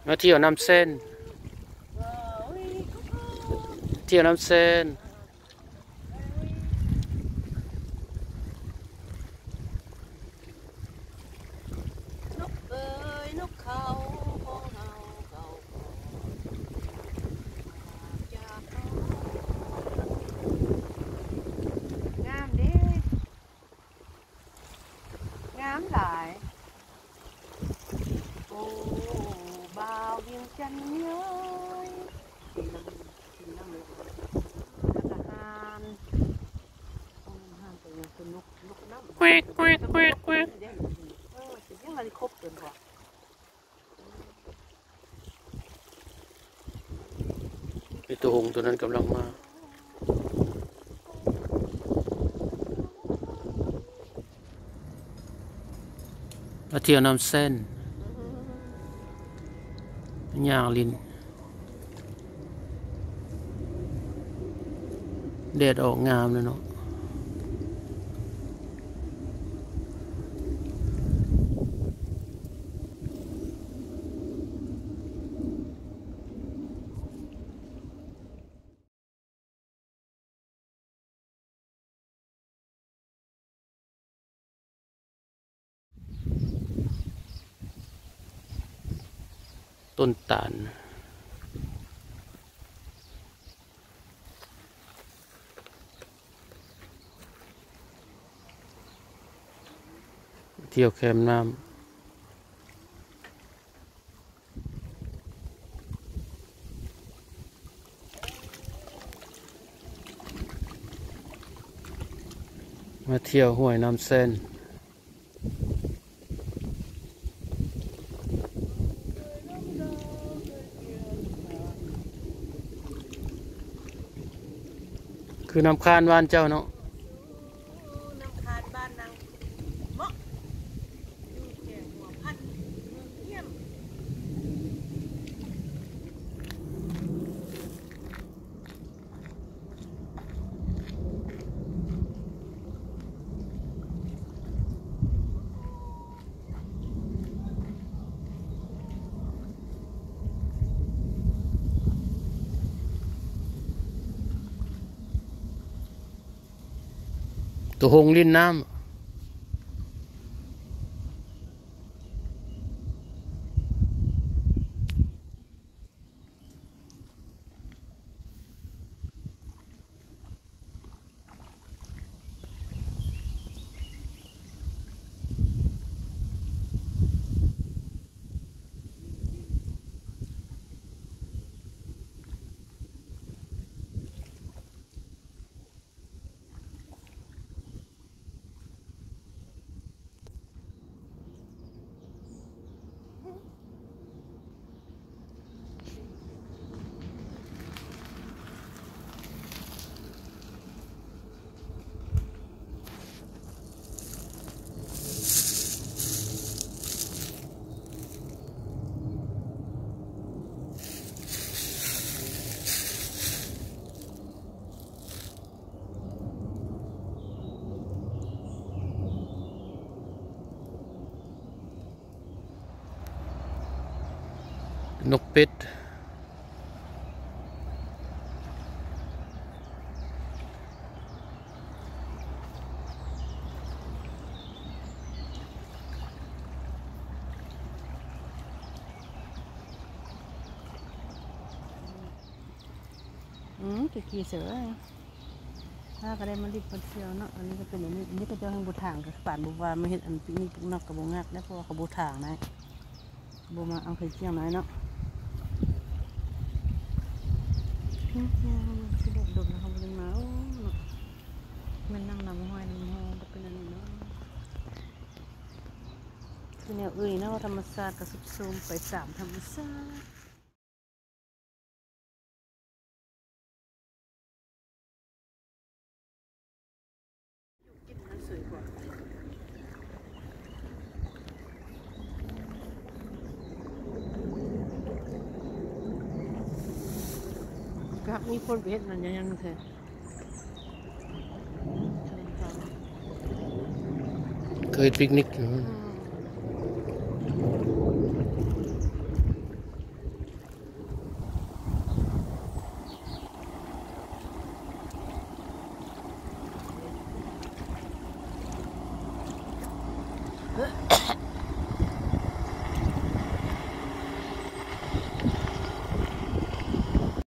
ມາທ່ຽວນ້ຳເຊນ ທ່ຽວນ້ຳເຊນ. ງາມເດ້ ງາມຫຼາຍ. ໂອ້ ບ່າວວຽງຈັນເອີຍ ກິນນ້ຳ ກິນນ້ຳ ແລ້ວກໍຫານ ໂອ້ ຫານໄປຫຍັງ ຄືນົກ ນົກນ້ຳ ແກວກ ແກວກ ແກວກ ແກວກ ເອີ ຊິຍັງໄດ້ຄົບເພິ່ນບໍ່? ມີຕົວຫົງຕົວນັ້ນກຳລັງມາ. ມາທ່ຽວນ້ຳເຊນ ຍ່າງຫຼິ້ນ ແດດອອກງາມເລີຍເນາະ. ຕົ້ນຕານ ທ່ຽວແຄມນ້ຳ. ມາທ່ຽວຫ້ວຍນ້ຳເຊນ ຄືນ້ຳຄານບ້ານເຈົ້າເນາະ. ນ້ຳຄານບ້ານນາງເມາະ ຢູ່ແຂວງຫົວພັນ ເມືອງພຽງ. ຕົວຫົງຫຼິ້ນນ້ຳ. ນົກເປັດ. ອືມ ຕະກີ້ເສີ ພາກໍໄດ້ມາລິບມາທ່ຽວເນາະ. ອັນນີ້ກໍເປັນອັນນີ້ ອັນນີ້ເຂົາເຈົ້າແຮ່ງບໍ່ຖາງ ກໍປານບໍ່ວ່າມາເຮັດອັນປິກນິກ ນອກກໍບໍ່ງາກໄດ໋ ເພາະວ່າເຂົາບໍ່ຖາງນະ ບໍ່ມາເອົາໄຂ່ຈຽງນາຍເນາະ. ອືມ ຄືດົນໆ ແລ້ວເຮົາບໍ່ໄດ້ມາ ໂອ້ ເນາະ ແມ່ນນັ່ງນຳຫ້ອຍນຳຫໍບໍ່ເປັນອັນນີ້ເນາະ. ຄືແນວອື່ນເນາະ ວ່າທຳມະຊາດກໍຊຸດໂຊມໄປຕາມທຳມະຊາດ. ກະມີຄົນໄປເຮັດນັ້ນຫຍັງແທ້ ເຄີຍປິກນິກ. ອືມ.